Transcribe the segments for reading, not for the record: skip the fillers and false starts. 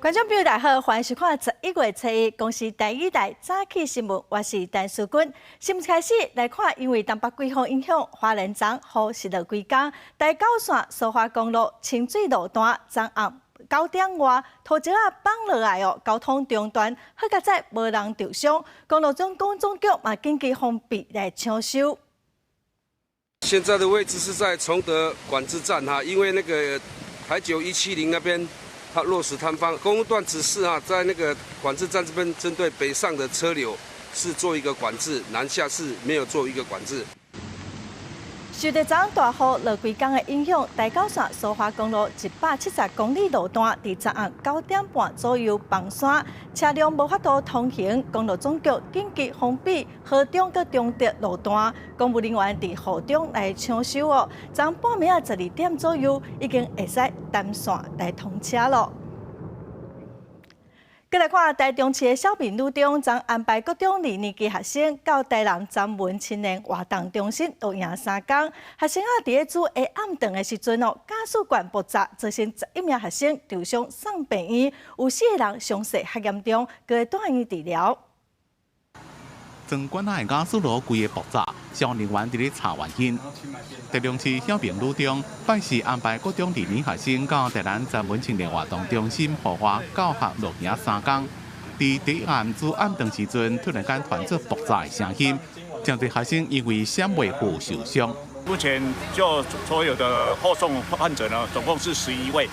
觀眾朋友大家好，歡迎收看11月初一公視台語台早起新聞，我是陳淑君。新聞開始來看，因為東北季風影響，花蓮昨雨是落規工，台九線蘇花公路清水路段昨暗9點外，土石仔崩落來哦，交通中斷，好佳哉無人受傷。公路總公總局嘛緊急封閉來搶修。現在的位置是在崇德管制站哈，因為那個台九170那邊，它落石坍方，公路段指示啊，在那個管制站這邊，針對北上的車流是做一個管制，南下是沒有做一個管制。受到昨大雨落規工的影響，台九線蘇花公路170公里路段，佇昨暗9點半左右崩山，車輛無法度通行。公路總局緊急封閉河中佮中德路段，公務人員佇雨中來搶修哦。昨半暝仔12點左右，已經會使單線來通車囉。閣來看台中市的小平女中，昨安排國中二年級學生到台南三文青年活動中心露營3工。學生仔佇咧煮下暗頓的時陣哦，瓦斯罐爆炸，造成11名學生受傷送病院，有四個人傷勢較嚴重，閣住院治療。裝罐仔的瓦斯爐規个爆炸，消防人員佇咧查原因。台中市小平女中拜四安排國中二年學生到台南三文青年活動中心戶外教學露營三工。佇第一暗煮暗頓時陣，突然間傳出爆炸的聲音，真濟學生因為閃袂赴受傷。目前就所有的後送患者呢，總共是11位。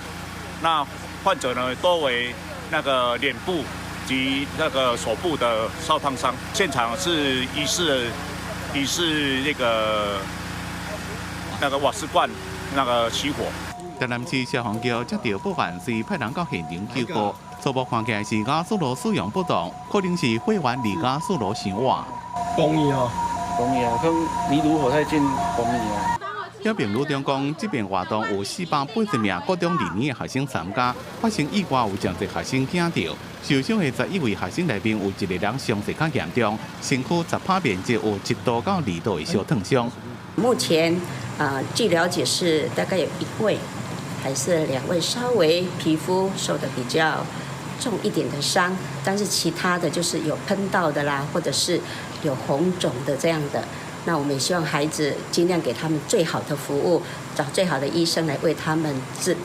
那患者呢，多為那個臉部及那個手部的燒燙傷，現場是疑似那個瓦斯罐那個起火。台南市消防局接到報案，隨派人到現場救護。初步看起來是瓦斯爐使用不當，可能是火源離瓦斯爐傷遠。崩去哦，崩去啊，可能離爐火太近，崩去啊。小平女中講，這遍活動有480名國中二年的學生參加，發生意外有真濟學生驚著，受傷的11位學生內面有一個人傷勢較嚴重，身軀10趴面積有1度到2度的燒燙傷。目前啊，據了解是大概有一位還是兩位稍微皮膚受得比較重一點的傷，但是其他的就是有噴到的啦，或者是有紅腫的這樣的。那我們也希望孩子盡量給他們最好的服務，找最好的醫生來為他們治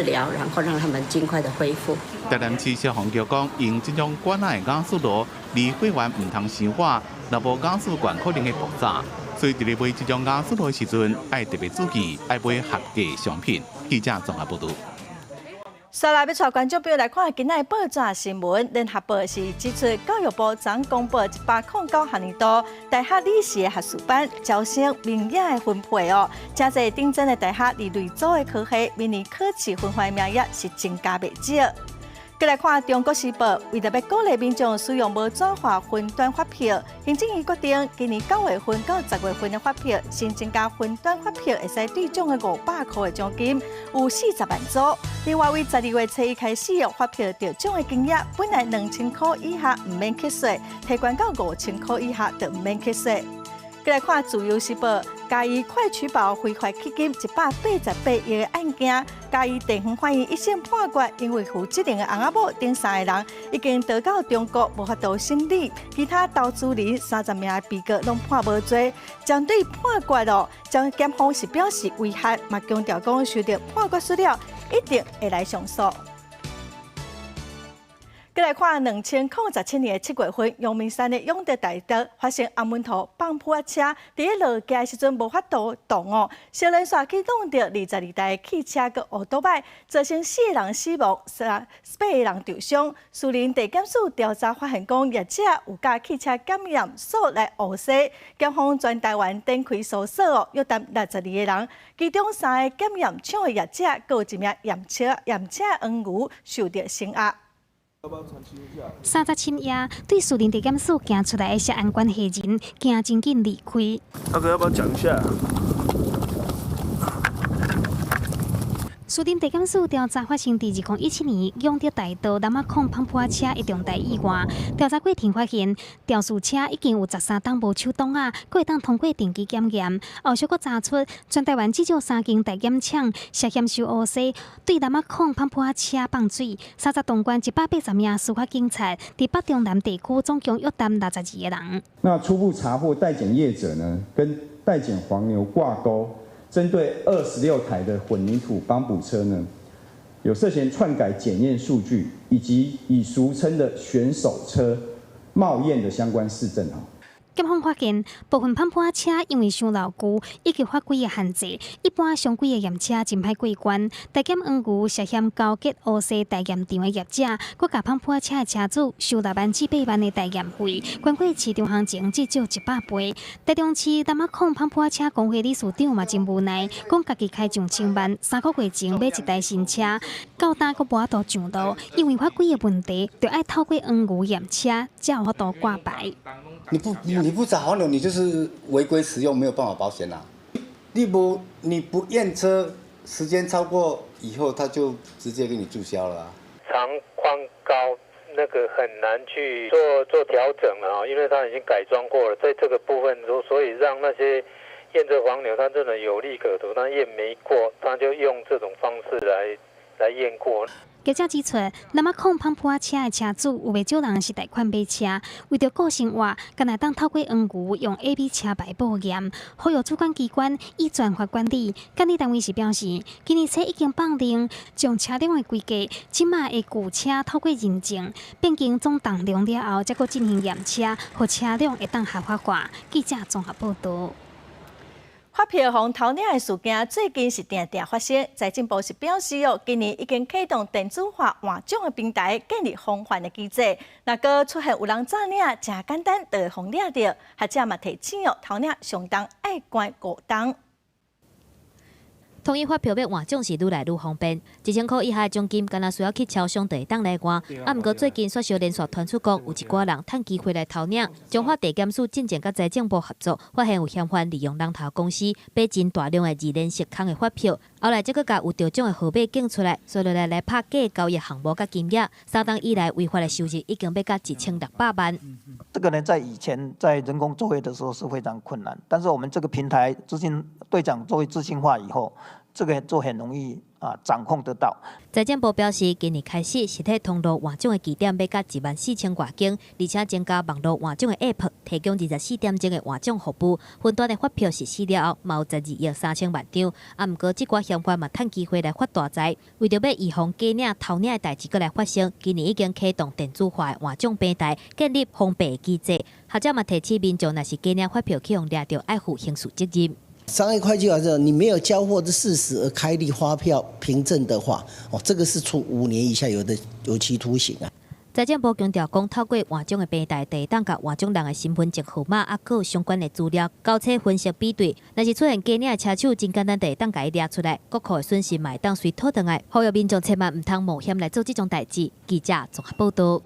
療，然後讓他們盡快的恢復。台南市消防局講，用這種罐仔的瓦斯爐離火源毋通傷遠，若無瓦斯罐可能會爆炸，所以佇咧買這種瓦斯爐的時陣，愛特別注意，愛買合格商品。記者綜合報導。接來欲帶觀眾朋友來看今仔的報紙新聞。聯合報是指出，教育部昨公布109學年度大學理士的學士班招生名額的分配哦，誠濟頂尖的大學二類組的科系，明年考試分發名額是增加袂少。閣來看《中國時報》，為著欲鼓勵民眾使用無紙化雲端發票，行政院決定今年9月份到10月份的發票，新增加雲端發票會使兌獎的500塊的獎金，有40萬組。另外，為12月初一開始，發票得獎的金額本來2000塊以下毋免課稅，提懸到5000塊以下就毋免課稅。閣來看《自由時報》，嘉義快取寶非法吸金188億的案件，嘉義地方法院一審判決，因為負責任的翁仔某等三個人已經逃到中國，無法度審理，其他投資人30名的被告攏判無罪。針對判決哦，將檢方是表示遺憾，嘛強調講收到判決書了，一定會來上訴。閣來看2017年7月份，陽明山的勇德大道發生紅毛塗放噗仔車，佇咧落橋的時陣無法度動哦，小連煞去挵著22台汽車佮烏多擺，造成四個人死亡，八個人受傷。士林地檢署調查發現，講業者有共汽車檢驗所來烏踅，檢方全台灣展開搜索哦，約談62個人，其中三个檢驗廠的業者，閣有一名驗車黃牛受著聲壓。三十深夜，對士林地檢署行出來的涉案關係人，驚真緊離開。大哥，要不要講一下？士林地檢署調查發生佇2017年永德大道林仔礦泵浦車的重大意外，調查過程發現，肇事車已經有13冬無手擋仔，閣會當通過定期檢驗。後續閣查出全台灣至少三間代檢廠涉嫌收烏紗，對林仔礦泵浦車放水，30棟關180名司法警察，佇北中南地區總共約談62個人。那初步查獲代檢業者呢，跟代檢黃牛掛鈎。針對26台的混凝土幫補車呢，有涉嫌篡改檢驗數據，以及以俗稱的選手車冒驗的相關事證。檢方發現，部分泵浦車因為傷老舊以及法規的限制，一般常規的驗車真歹過關。代檢黃牛涉嫌勾結烏紗代驗場的業者，閣共泵浦車的車主收6萬至8萬的代驗費，關過市場行情至少100倍。台中市林仔礦泵浦車公會理事長嘛真無奈，講家己開上千萬，3個月前買一台新車，到今閣無法度上路，因為法規的問題，著愛透過黃牛驗車，才有法度掛牌。你不找黃牛，你就是違規使用，沒有辦法保險啦。你不驗車，時間超過以後，他就直接給你註銷了。長寬高那個很難去做調整啊，因為它已經改裝過了，在這個部分，所以讓那些驗車黃牛，他真的有利可圖，他驗沒過，他就用這種方式來驗過。業者指出，林仔礦泵浦車的車主有袂少人是貸款買車，為著顧生活，敢若當透過黃牛用 A、B 車牌報驗，呼籲主管機關以專法管理。監理單位是表示，今年初已經放令，將車輛的規格，這馬的舊車透過認證，變更總重量了後，才閣進行驗車，予車輛會當合法化。記者綜合報導。發票予偷領的事件最近是定定發生，財政部是表示哦，今年已經啟動電子化換獎的平台，建立防範的機制。若閣出現有人詐領，誠簡單就會予掠著。學者嘛提醒哦，偷領上重愛關5冬。統一發票欲換獎是愈來愈方便，1000箍以下的獎金，干焦需要去超商就會當來換。啊，毋過最近煞相連續傳出講，有一寡人趁機會來偷領。彰化地檢署進前佮財政部合作，發現有嫌犯利用人頭公司買真大量的二連實空的發票，後來才閣共有著獎的號碼檢出來，紲落來來拍假交易項目佮金額，3冬以來違法的收入已經欲到1600萬。這個呢，在以前在人工作業的時候是非常困難，但是我們這個平台資訊對獎作業資訊化以後，這個就很容易啊掌控得到。財政部表示，今年開始實體通路換獎的據點欲到1萬4千外間，而且增加網路換獎的 App，提供24點鐘的換獎服務。分段的發票實施了後，嘛有12億3千萬張。啊，毋過這寡嫌犯嘛趁機會來發大財，為著欲預防假領、偷領的代誌閣來發生，今年已經啟動電子化的換獎平台，建立封閉機制。學者嘛提醒民眾，若是假領發票去予掠著，愛負刑事責任。商業會計法說，你沒有交貨的事實而開立發票憑證的話，哦，這個是處5年以下有的有期徒刑啊。財政部強調講，透過換獎的平台，會當共換獎人的身份證號碼啊，閣有相關的資料交叉分析比對，若是出現假領的車手，真簡單就會當共伊掠出來，國庫的損失嘛會當隨討轉來。呼籲民眾千萬毋通冒險來做這種代誌。記者綜合報導。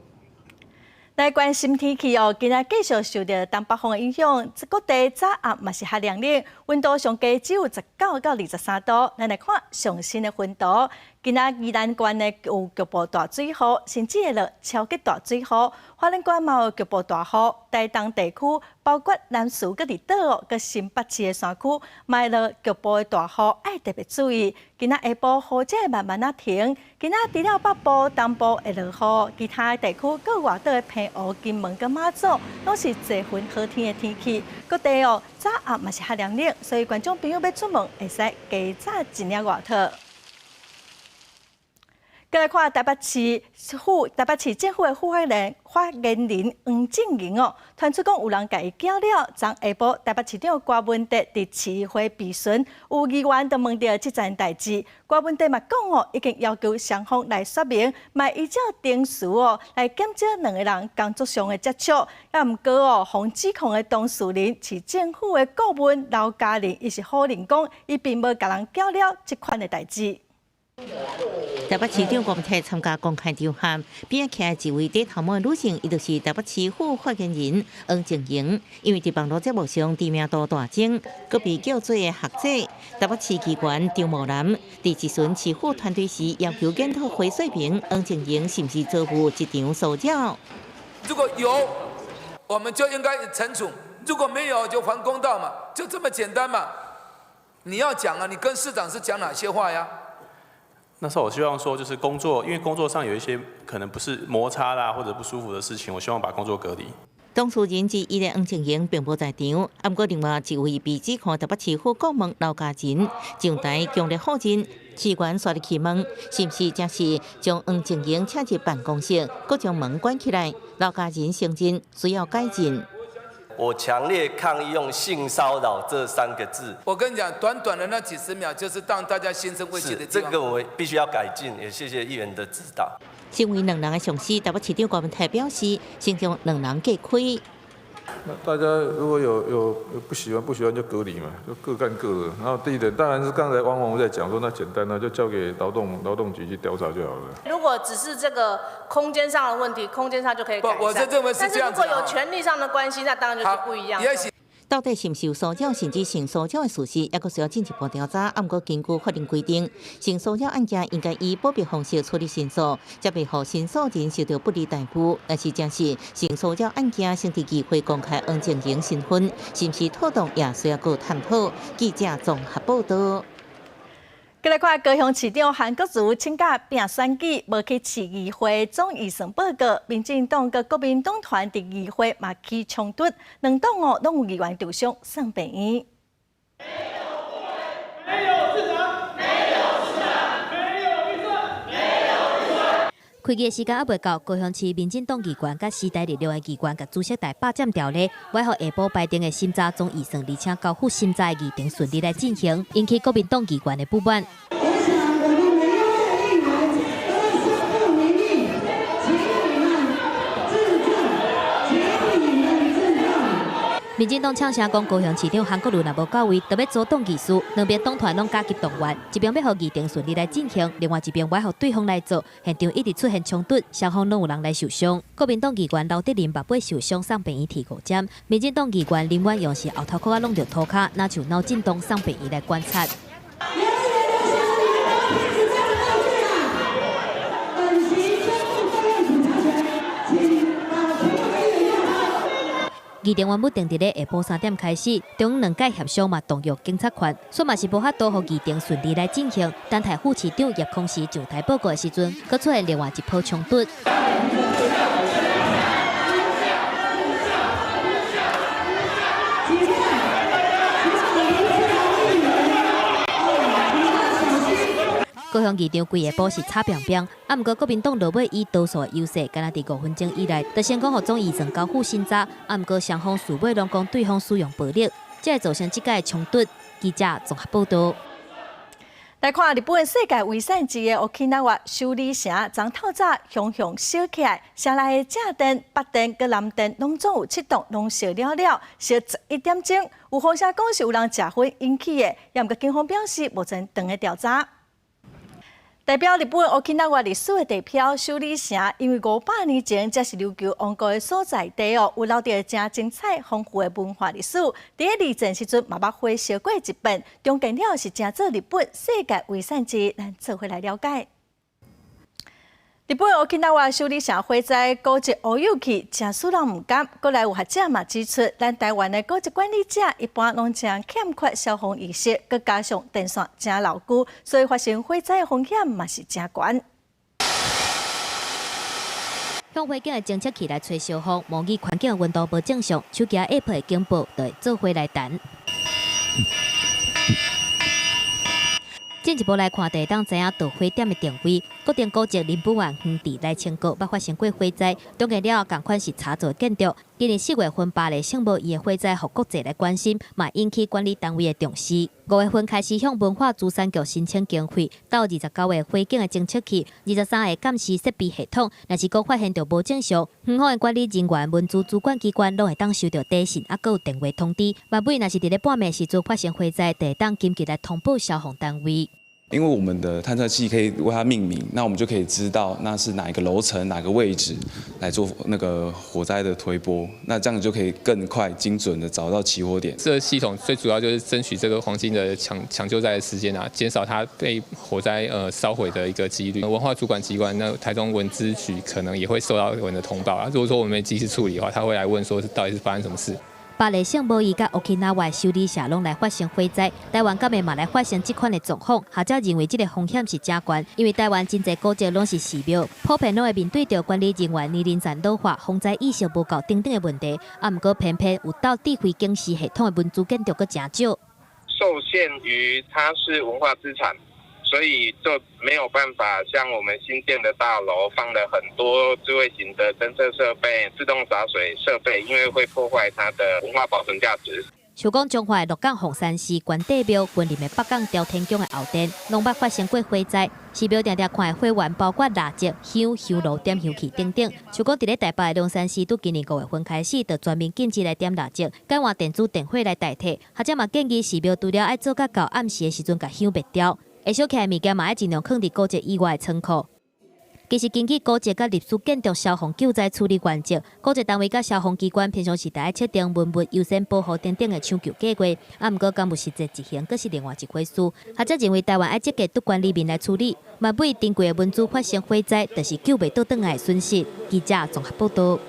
來關心天氣哦，今仔繼續受著東北風的影響，各地早暗嘛是較涼冷，溫度上低只有19到23度。咱來看上新的溫度，今仔宜蘭縣呢有局部大水雨，甚至會落超級大水雨。花蓮縣嘛有局部大雨，台東地區包括南勢佮離島佮新北市的山區，嘛會落局部的大雨，愛特別注意。今仔下晡雨才會慢慢仔停。今仔除了北部、東部會落雨，其他地區閣外島的澎湖、金門佮馬祖，攏是濟雲好天的天氣。各地哦，早暗嘛是較涼冷，所以觀眾朋友欲出門會使加紮一領外套。閣來看台北市政府的副發言人黃正瑩哦，傳出講有人共伊撬了。昨下晡台北市長柯文哲佇市議會備詢，有議員就問著這層代誌，柯文哲嘛講哦，已經要求雙方來說明，嘛依照程序哦來減少兩个人工作上的接觸。也毋過哦，予指控的當事人市政府的顧問劉嘉玲，伊是否認講，伊並無共人撬了這款的代誌。台北市長郭文泰參加公開場合，邊仔徛一位戴頭帽的女性，伊就是台北市府發言人黃靜瑩。因為佇網路節目上知名度大增，閣被叫做學者。台北市議員張茂楠佇質詢市府團隊時，要求檢討回水平，黃靜瑩是毋是遭遇職場騷擾？如果有，我們就應該懲處；如果沒有，就還公道嘛，就這麼簡單嘛。你要講啊，你跟市長是講哪些話呀？那時候我希望說，就是工作，因為工作上有一些可能不是摩擦啦，或者不舒服的事情，我希望把工作隔離。當事人之一的黃靜瑩並無在場，毋過另外一位被指控台北市府顧問劉家仁上台強烈否認，市員煞入去問，是毋是真是將黃靜瑩請入辦公室，閣將門關起來？劉家仁承認需要改進。我強烈抗議用性騷擾這三個字。我跟你講，短短的那幾十秒，就是讓大家心生畏懼的地方。這個我必須要改進，也謝謝議員的指導。身為兩人的上司，台北市長郭文泰表示，先將兩人隔開。那大家如果有不喜歡，不喜歡就隔離嘛，就各幹各的。然後第一點，當然是剛才王宏在講說，那簡單呢，就交給勞動局去調查就好了。如果只是這個空間上的問題，空間上就可以改善。不，我是認為是這樣子。但是如果有權力上的關係，那當然就是不一樣。到底是毋是有騷擾，甚至性騷擾的事實，猶閣需要進一步調查。毋過根據法令規定，性騷擾案件應該以保密方式處理申訴，才袂予申訴人受到不利待遇。若是真是性騷擾案件，先佇議會公開黃靜瑩身份，是毋是妥當，也需要閣探討。記者綜合報道。過來看高雄市長韓國瑜請假拚選舉，無去市議會總預算報告。民進黨佮國民黨團佇議會嘛起衝突，兩黨哦攏有議員受傷送病院。沒有市長，沒有市長，沒有預算，沒有預算。開議時間猶未到，高雄市民進黨議員佮時代力量的議員共主席台霸佔條例，欲予下晡排定的審查總預算，而且交付審查的議程順利來進行，引起國民黨議員的不滿。我想我們每一位議員都宣布民意，請你們自重，請你們自重。民進黨嗆聲講，高雄市長韓國瑜若無到位，就欲阻擋議事。兩邊黨團攏加急動員，一邊欲予議程順利來進行，另外一邊欲予對方來做，現場一直出現衝突，雙方攏有人來受傷。國民黨議員劉德林目背受傷，送病院鐵五針；民進黨議員林婉陽是後頭殼仔攏著塗跤，若像腦震盪，送病院來觀察。議程原本定佇咧下晡3點開始，中央兩界協商嘛動用警察權，煞嘛是無法度予議程順利來進行。等待副市長葉匡時上台報告的時陣，閣出現另外一波衝突。高雄議場規下晡是吵乒乒，毋過國民黨落尾以多數優勢，敢若佇5分鐘以內就成功予總預算交付審查，毋過雙方事尾攏講對方使用暴力，才會造成這擺的衝突。記者綜合報道。來看日本世界遺產之一的沖縄修理城，昨透早熊熊燒起來，城內的正殿、北殿佮南殿攏總有7棟攏燒了了，燒11點鐘。有風聲講是有人食薰引起的，也毋過警方表示目前正佇調查。代表日本沖縄歷史的地標修理城，因為500年前才是琉球王國的所在地哦，有留著誠精彩豐富的文化歷史。佇咧二戰時陣嘛捌火燒過一遍，重建了是成做日本世界遺產之一，咱做伙來了解。日本沖縄修理城火災古蹟烏有去，誠使人毋甘。閣來有學者嘛指出，咱台灣的古蹟管理者一般攏誠欠缺消防意識，閣加上電線誠老舊，所以發生火災的風險嘛是誠懸。向火警的偵測器來揣消防，模擬環境溫度無正常，手機 App 的警報就會做伙來彈。進一步來看，就會當知影導火點的定位。國定古蹟林本源園地來清閣捌發生過火災，重建了後仝款是柴做建築。今年4月份，巴黎聖母院的火災，予國際來關心，嘛引起管理單位的重視。5月份開始向文化資產局申請經費，到29個火警的偵測器、23個監視設備系統，若是講發現著無正常，園方的管理人員、文資主管機關攏會當收著短信，猶閣有電話通知。萬尾若是佇咧半暝時陣發生火災，就會當緊急來通報消防單位。因為我們的探測器可以為它命名，那我們就可以知道那是哪一個樓層、哪個位置來做那個火災的推波，那這樣就可以更快、精準的找到起火點。這個系統最主要就是爭取這個黃金的搶救災的時間啊，減少它被火災燒毀的一個幾率。文化主管機關那台中文資局可能也會受到我們的通報啊。如果說我們沒及時處理的話，他會來問說到底是發生什麼事。巴黎聖母院佮烏克蘭修理社攏來發生火災，台灣敢會嘛來發生這款的狀況？學者認為這個風險是誠懸，因為台灣真濟古蹟攏是寺廟，普遍攏會面對著管理人員年齡層老化、防災意識無夠等等的問題。啊，毋過偏偏有鬥智慧警示系統的文資建築閣誠少。受限於它是文化資產，所以就沒有辦法像我們新建的大樓放了很多智慧型的偵測設備、自動灑水設備，因為會破壞它的文化保存價值。像講彰化的鹿港鳳山寺關帝廟、雲林的北港朝天宮的後殿，攏捌發生過火災。寺廟定定看的火源包括蠟燭、香、香爐點香器等等。像講佇咧台北的龍山寺，對今年5月份開始，就全面禁止來點蠟燭，改換電子電火來代替。學者嘛建議寺廟除了愛做甲到暗時的時陣，共香滅掉。會燒起來的物件嘛愛盡量囥佇古蹟以外的倉庫。其實根據古蹟佮歷史建築消防救災處理原則，古蹟單位佮消防機關平常時著愛設定文物優先保護等等的搶救計劃。啊，毋過敢有實際執行，閣是另外一回事。學者認為台灣愛積極對管理面來處理，萬一珍貴的文資發生火災，就是救袂倒轉來的損失。記者綜合報導。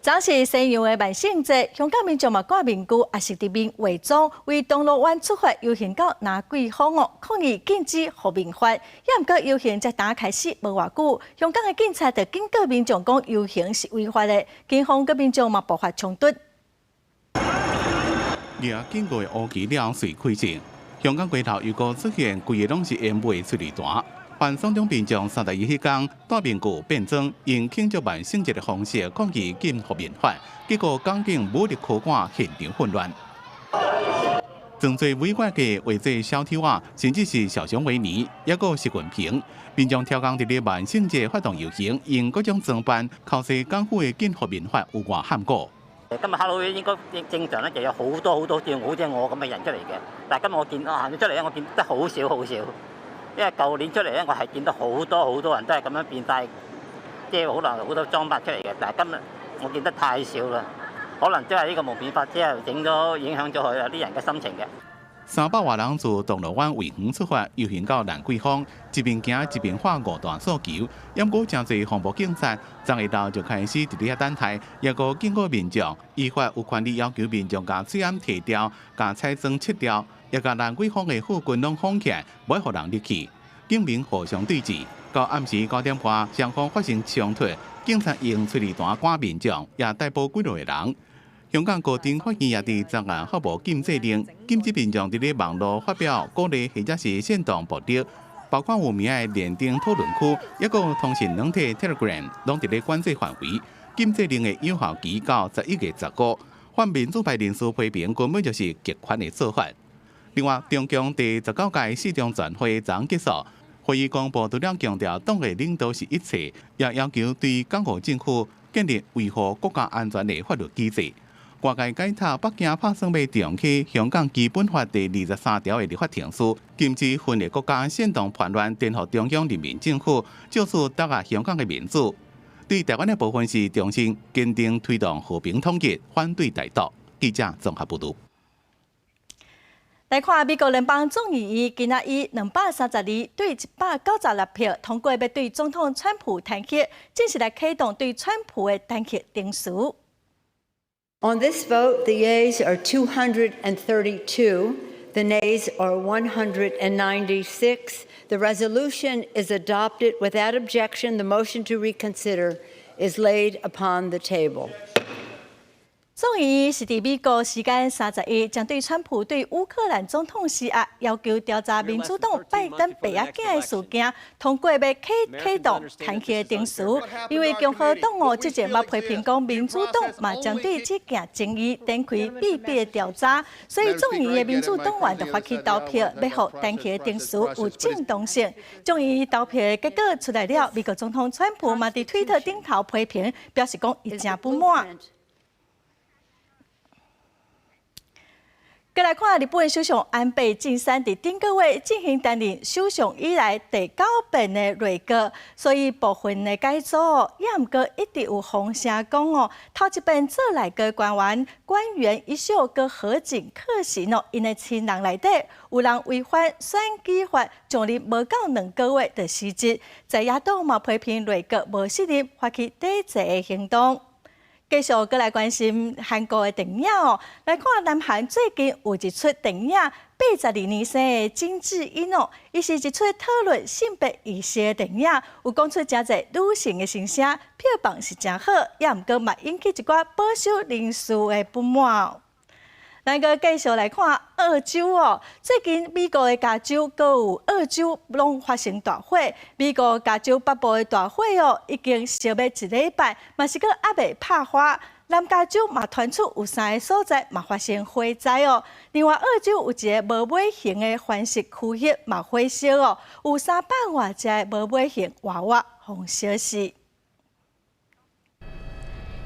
昨是西洋的萬聖節，香港民眾嘛掛面具，也是佇面化妝，為銅鑼灣出發遊行到蘭桂坊哦，抗議禁止覆面法。也毋過遊行才剛開始無偌久，香港的警察就警告民眾講遊行是違法的，警方佮民眾嘛爆發衝突。舉警告的烏旗了隨開戰，香港街頭又閣出現規个攏是煙霧的催淚彈。反送中民眾31彼工戴面具變裝，用慶祝萬聖節的方式抗議禁覆面法，結果港警武力驅趕，現場混亂。裝做違法嘅畫做小丑仔，甚至是小熊維尼，抑閣習近平，民眾挑工佇咧萬聖節發動遊行，用各種裝扮，剾洗港府的禁覆面法有偌罕過。今日 Halloween 應該正常咧，就有好多好多像好似我咁嘅人出嚟嘅，但係今日我見啊行咗出嚟咧，我見得好少好少。因為舊年出嚟咧，我係見到好多好多人都係咁樣變晒，即係可能好多裝扮出嚟嘅。但係今日我見得太少啦，可能真係呢個蒙面法之後整咗影響咗佢有啲人嘅心情嘅。300外人自銅鑼灣維園出發，遊行到蘭桂坊，一邊行一邊喊五大訴求。毋過誠濟防暴警察，昨下晝就開始佇咧遐等待，抑閣警告民眾，依法有權利要求民眾共喙罨提掉，共彩妝拭掉，也共蘭桂坊的附近攏封起來，袂予人入去。警民互相對峙，到暗時9點半，雙方發生衝突，警察用催淚彈趕民眾，也逮捕幾落個人。香港高等法院也佇昨暗發布禁制令，禁止民眾佇咧網路發表鼓勵或者是煽動暴力，包括有名的連登討論區，抑閣通訊軟體 Telegram，攏佇咧管制範圍。禁制令的有效期到11月15。泛民主派人士批評根本就是極權的做法。另外，中共第19屆四中全會昨結束，會議公報除了強調黨的領導是一切，也要求對港澳政府建立維護國家安全的法律機制。外界解讀北京拍算欲重啟香港基本法第23條的立法程序，禁止分裂國家、煽動叛亂、顛覆中央人民政府，藉此打壓香港的民主。對台灣的部分是重申堅定推動和平統一，反對台獨。記者綜合報導。來看美國聯邦眾議院今仔以232對196票通過，欲對總統川普彈劾，正式來啟動對川普的彈劾程序。 On this vote, the yeas are 232, the nays are 196. The resolution is adopted without objection. The motion to reconsider is laid upon the table. 眾議院是佇美國時間31，針對川普對烏克蘭總統施壓，要求調查民主黨拜登白仔囝的事件，通過欲啟動彈劾程序。因為共和黨哦，之前捌批評講民主黨嘛針對這件爭議展開秘密的調查，所以眾議院的民主黨員就發起投票，欲予彈劾程序有正當性。眾議院投票的結果出來了，美國總統川普嘛佇推特頂頭批評，表示講伊誠不滿。閣來看日本首相安倍晉三佇頂個月進行擔任首相以來第九遍的內閣，所以部分的改組，也毋過一直有風聲講哦，頭一遍做內閣官員官員一秀閣河井克行哦，𪜶的親人內底有人違反選舉法，上任無夠2個月就辭職，在野黨嘛批評內閣無信任，發起抵制的行動。繼續閣來關心韓國的電影哦，來看南韓最近有一齣電影，82年生的金智英哦，伊是一齣討論性別意識的電影，有講出誠濟女性的心聲，票房是誠好，也毋過嘛引起一寡保守人士的不滿。咱閣繼續來看澳洲哦，最近美國的加州閣有澳洲攏發生大火，美國加州北部的大火哦，已經燒欲一禮拜，嘛是閣猶未拍花。南加州嘛傳出有三个所在嘛發生火災哦。另外澳洲有一个無尾熊的繁殖區域嘛火燒哦，有300外隻無尾熊活活予燒死。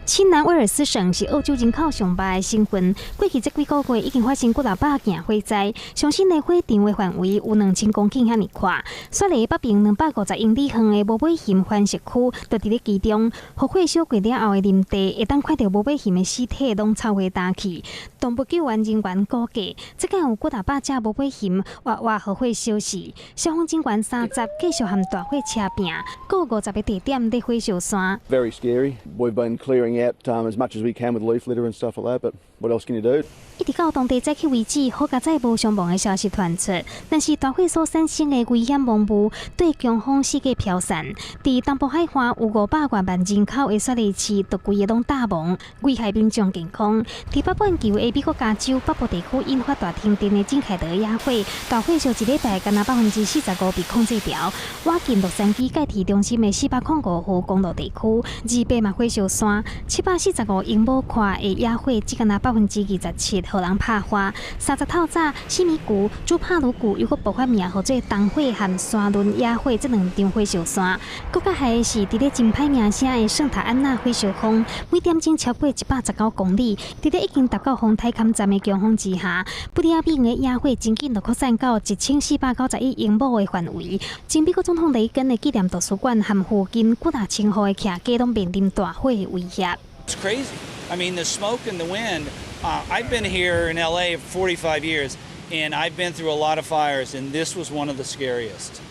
新南威爾斯省是澳洲人口上濟的省份，過去這幾個月已經發生幾若百件火災，上新的火場的範圍有2000公頃遐爾闊。雪梨北邊250英里遠的無尾熊繁殖區，就佇咧其中。予火燒過了後的林地，會當看著無尾熊的屍體攏臭火焦去。動物救援人員估計，這擺有幾若百隻無尾熊活活予火燒死。消防人員30繼續和大火車拚，閣有50個地點咧火燒山。 Very scary. We've been clearing out as much as we can with leaf litter and stuff like that, but what else can you do? 一直到當地早起為止，好佳哉無傷亡的消息傳出，但是大火所產生的危險濃霧對強風四界飄散。佇東部海岸有500外萬人口的雪梨市，就規个攏焦亡，危害民眾健康。佇北半球的美國加州北部地區引發大停電的井凱德野火，大火燒一禮拜，干焦45%被控制牢。倚近洛杉磯蓋提中心的405號公路地區，28嘛火燒山，745英畝闊的野火，只干焦27%，予人拍花。30透早，四米谷、朱帕魯谷又閣爆發名號做東火和沙崙野火，這兩場火燒山。閣較害的是，佇咧真歹名聲的聖塔安娜火燒風，每點鐘超過119公里，佇咧已經達到風颱坎站的強風之下，布里亞比的野火真緊就擴散到1491英畝的範圍。前美國總統雷根的紀念圖書館和附近幾若千戶的徛家攏面臨大火的威脅。 It's crazy. I mean, the smoke and the wind. I've been here in LA for 45 years, and I've been through a lot of fires, and this was one of the scariest.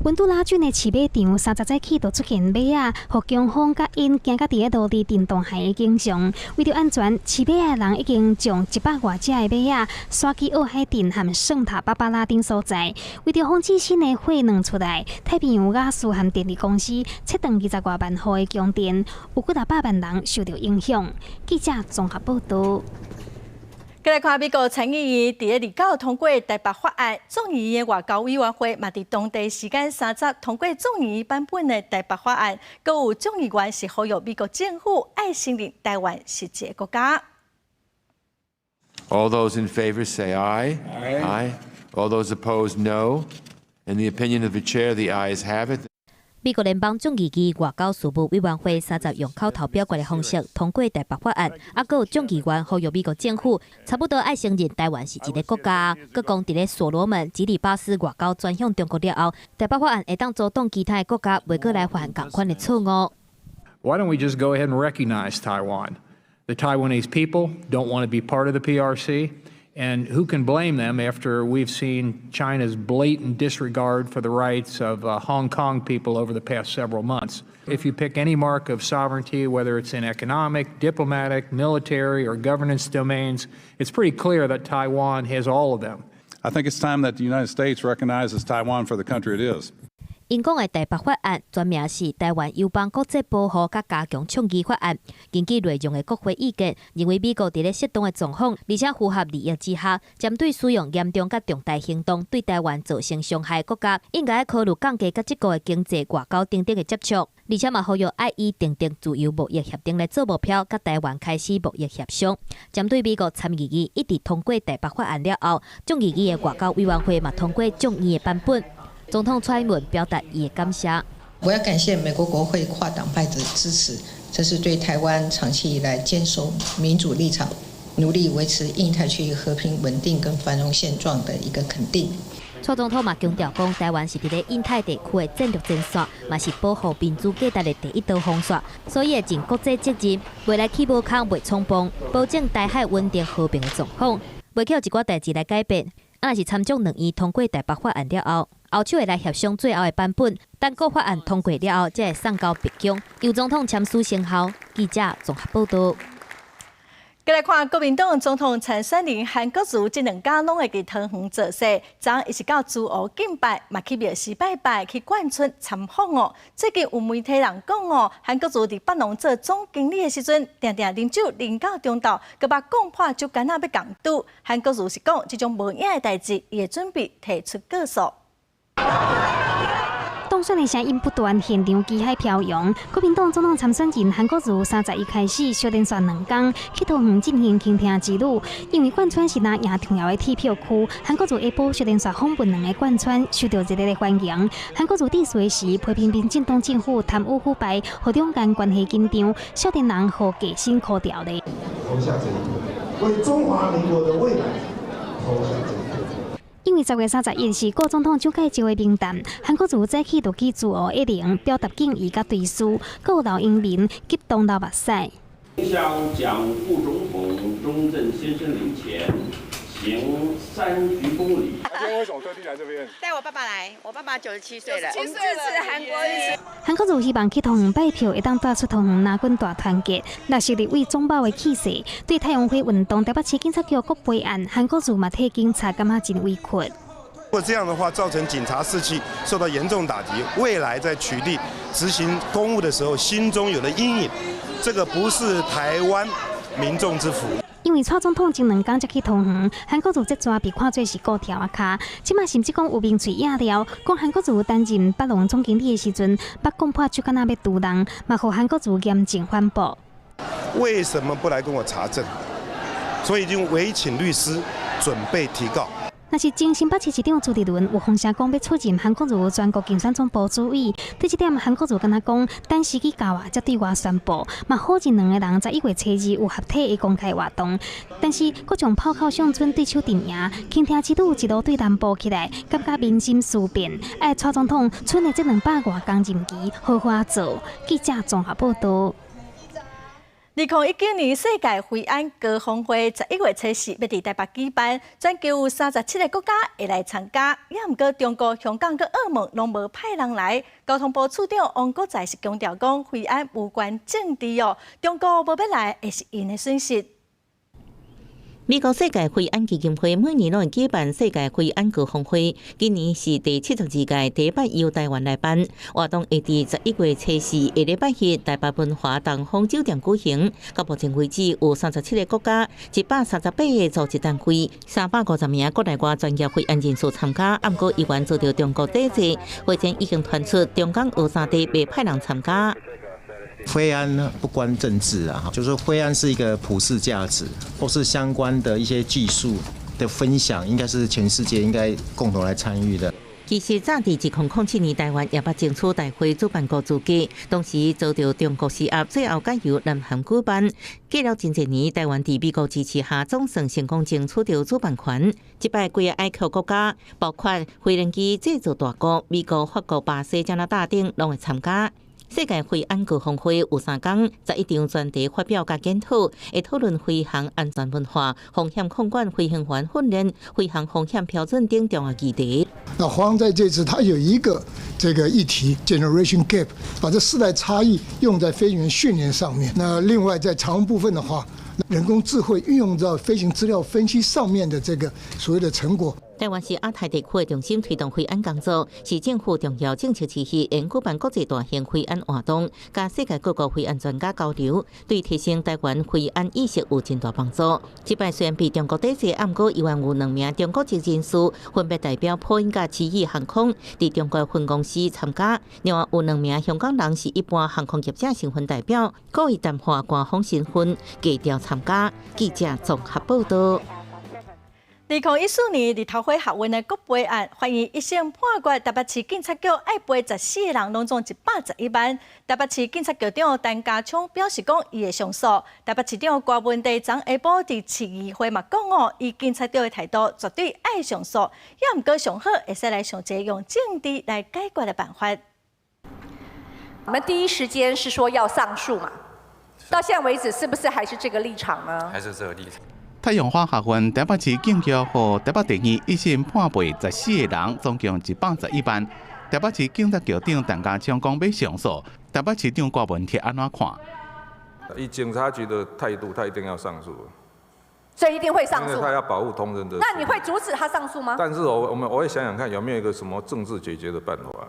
溫都拉郡的飼馬場30早起就出現馬仔，予強風佮煙驚甲佇咧路佇震動海的景象。為著安全，飼馬的人已經將100外隻的馬仔徙去奧海鎮和聖塔芭芭拉等所在。為著防止新的火燐出來，太平洋瓦斯和電力公司切斷20外萬戶的供電，有幾若百萬人受著影響。記者綜合報導。閣來看美國參議院佇咧29通過台北法案，眾議院外交委員會嘛佇當地時間30通過眾議院版本的台北法案，閣有眾議員是呼籲美國政府愛承認台灣是一个國家。 All those in favor say aye. Aye. Aye. All those opposed, no. In the opinion of the chair, the ayes have it. 美國聯邦眾議院外交事務委員會三十用口頭表決的方式通過台北法案，啊，閣有眾議員呼籲美國政府差不多愛承認台灣是一个國家。閣講佇咧所羅門、基里巴斯外交轉向中國了後，台北法案會當阻擋其他的國家袂閣來犯仝款的錯誤。 Why don't we just go ahead and recognize Taiwan? The Taiwanese people don't want to be part of the PRC. And who can blame them after we've seen China's blatant disregard for the rights of Hong Kong people over the past several months? If you pick any mark of sovereignty, whether it's in economic, diplomatic, military, or governance domains, it's pretty clear that Taiwan has all of them. I think it's time that the United States recognizes Taiwan for the country it is. 𪜶講的台北法案全名是《台灣友邦國際保護佮加強倡議法案》。根據內容的國會意見，認為美國佇咧適當的狀況，而且符合利益之下，針對使用嚴重佮重大行動對台灣造成傷害的國家，應該考慮降低佮這國的經濟、外交等等的接觸，而且嘛呼籲愛以訂定自由貿易協定來做目標，佮台灣開始貿易協商。針對美國參議院一致通過台北法案了後，眾議院的外交委員會嘛通過眾議的版本。總統蔡英文表達伊的感謝。我要感謝美國國會跨黨派的支持，這是對台灣長期以來堅守民主立場、努力維持印太區域和平穩定跟繁榮現狀的一個肯定。蔡總統嘛強調講，台灣是佇咧印太地區的戰略前線，嘛是保護民主價值的第一道防線，所以會盡國際責任，袂來起無空，袂衝鋒，保證台海穩定和平的狀況，袂去予一寡代誌來改變。啊，若是參眾兩院通過台北法案了後，後手會來協商最後的版本，等閣法案通過了後，才會送交白宮，由總統簽署生效。記者綜合報道。過來看國民黨總統參選人韓國瑜，這兩工攏會佇桃園造勢。昨伊是到竹湖敬拜，嘛去廟寺拜拜，去貫村參訪哦。最近有媒體人講哦，韓國瑜佇北農做總經理的時陣，定定啉酒啉到中晝，閣捌講破酒矸仔欲共賭。韓國瑜是講這種無影的代誌，伊會準備提出告訴。當選的聲音不斷，現場旗海飄揚。國民黨總統參選人韓國瑜31開始，小連續兩工去桃園進行傾聽之旅。因為貫村是藍營重要的鐵票區，韓國瑜下晡小連續訪問兩个貫村，受到熱烈的歡迎。韓國瑜致辭時批評民進黨政府貪污腐敗，予兩岸關係緊張，少年人予低薪箍牢咧。投下這一票，為中華民國的未來投下這一票。因為10月31是辜總統蔣介石的冥誕，韓國瑜早起就去竹湖一陵表達敬意佮追思，閣有劉英民激動流目屎。向蔣副總統中正先生靈前行三鞠躬禮。今天為什麼特地來這邊？帶我爸爸來，我爸爸97歲了。我們支持韓國瑜。韓國瑜希望去桃園拜票，會當帶出桃園藍軍大團結。若是立委總包的氣勢，對太陽花運動台北市警察局國賠案，韓國瑜嘛替警察感覺真委屈。如果這樣的話，造成警察士氣受到嚴重打擊，未來在取締執行公務的時候，心中有了陰影，這個不是台灣民眾之福。因為蔡總統前兩工才去桃園，韓國瑜這逝被看做是顧柱仔跤。這馬甚至講有名喙影了，講韓國瑜擔任北農總經理的時陣，捌講破酒矸仔欲賭人，嘛予韓國瑜嚴正反駁。為什麼不來跟我查證？所以已經委請律師準備提告。若是前新北市市長朱立倫有風聲講欲出任韓國瑜全國競選總部主委，對這點韓國瑜敢若講，等時機到啊，才對外宣布。嘛否認兩个人11月初2有合體的公開活動，但是閣將炮口向準對手陣營，傾聽之旅一路對南部起來，感覺民心思變。愛蔡總統賰的這200外工任期好好做。記者綜合報道。2019年世界飛安高峰會11月初4欲佇台北舉辦，全球有37個國家會來參加，也毋過中國、香港佮澳門攏無派人來。交通部次長王國材是強調講，飛安無關政治哦，中國無欲來會是𪜶的損失。美國世界飛安基金會每年攏會舉辦世界飛安高峰會，今年是第72屆，第一擺由台灣來辦。活動會佇11月初4下禮拜日台北文華東方酒店舉行。到目前為止，有37個國家、138個組織單位、350名國內外專業飛安人士參加。毋過依然遭著中國抵制，會前已經傳出中港澳三地袂派人參加。飛安不關政治啊，就是說飛安是一個普世價值，或是相關的一些技術的分享，應該是全世界應該共同來參與的。其實早佇2007年，台灣也捌爭取大會主辦國資格，當時遭著中國施壓，最後改由南韓舉辦。過了真濟年，台灣佇美國支持下，總算成功爭取著主辦權。這擺幾个海峽國家，包括飛行機製造大國美國、法國、巴西、加拿大等，攏會參加。世界飛安高峰會有3工，11場專題發表佮研討，會討論飛行安全文化、風險控管、飛行員訓練、飛行風險標準等重要議題。那華航在這次，它有一個這個議題 generation gap，把這世代差異用在飛行員訓練上面。那另外在長榮部分的話，人工智慧運用到飛行資料分析上面的這個所謂的成果。台灣是亞太地區的中心，推動飛安工作是政府重要政策之一。𪜶舉辦國際大型飛安活動，佮世界各國飛安專家交流，對提升台灣飛安意識有真大幫助。這擺雖然被中國抵制，毋過依然有兩名中國籍人士分別代表波音佮奇異航空佇中國分公司參加。另外有兩名香港人是一般航空業者身份代表，故意淡化官方身份，低調參加。記者綜合報道。2014年日頭花學運的國賠案，法院一審判決台北市警察局愛賠14個人，攏總111萬。台北市警察局長陳家聰表示講，伊會上訴。台北市長郭文哲昨下晡佇市議會嘛講哦，以警察局的態度絕對愛上訴，也毋過上好會使來想一個用政治來解決的辦法。我們第一時間是說要上訴嘛？到現在為止，是不是還是這個立場呢？還是這個立場。太陽花學運台北市警局予台北地院一審判賠14個人，總共111萬。台北市警察局長陳家聰講欲上訴，台北市長郭文鐵按怎看？以警察局的態度，他一定要上訴。所以一定會上訴。因為他要保護同仁的。那你會阻止他上訴嗎？但是我會想想看，有沒有一個什麼政治解決的辦法。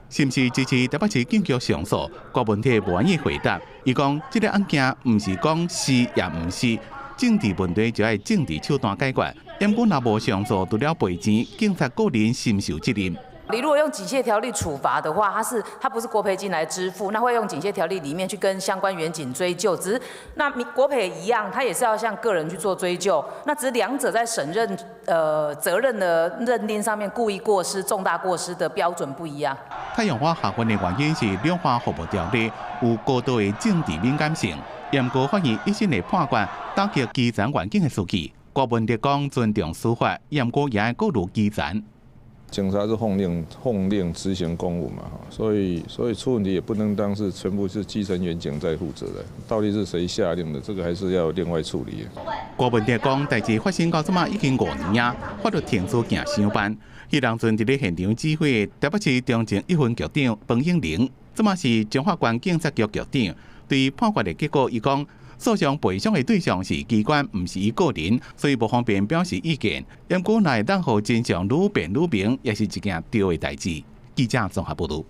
是毋是支持台北市警局上訴？郭文鐵無願意回答。伊講，這個案件毋是講是抑毋是。政治問題就愛政治手段解決，毋過若無上訴，除了賠錢，警察個人深受責任。你如果用警械條例處罰的話，它不是國賠金來支付，那會用警械條例裡面去跟相關員警追究。只是那國賠一樣，它也是要向個人去做追究。那只是兩者在審認責任的認定上面，故意過失、重大過失的標準不一樣。太陽花學運的原因是兩岸服務條例有高度的政治敏感性。毋過法院一審的判決打擊基層員警的士氣，郭文哲講尊重司法，毋過也愛顧慮基層。警察是奉令執行公務嘛，所以出問題也不能當是全部是基層員警在負責的，到底是誰下令的，這個還是要另外處理。郭文哲講，代誌發生到這馬已經5年啊，法律程序行傷慢。彼當陣佇咧現場指揮台北市中正一分局長彭永玲，這馬是彰化縣警察局局長。對判決的結果，伊講訴訟賠償的對象是機關，毋是伊個人，所以無方便表示意見。毋過，若會當予真相愈辯愈明，也是一件對的代誌。記者綜合報導。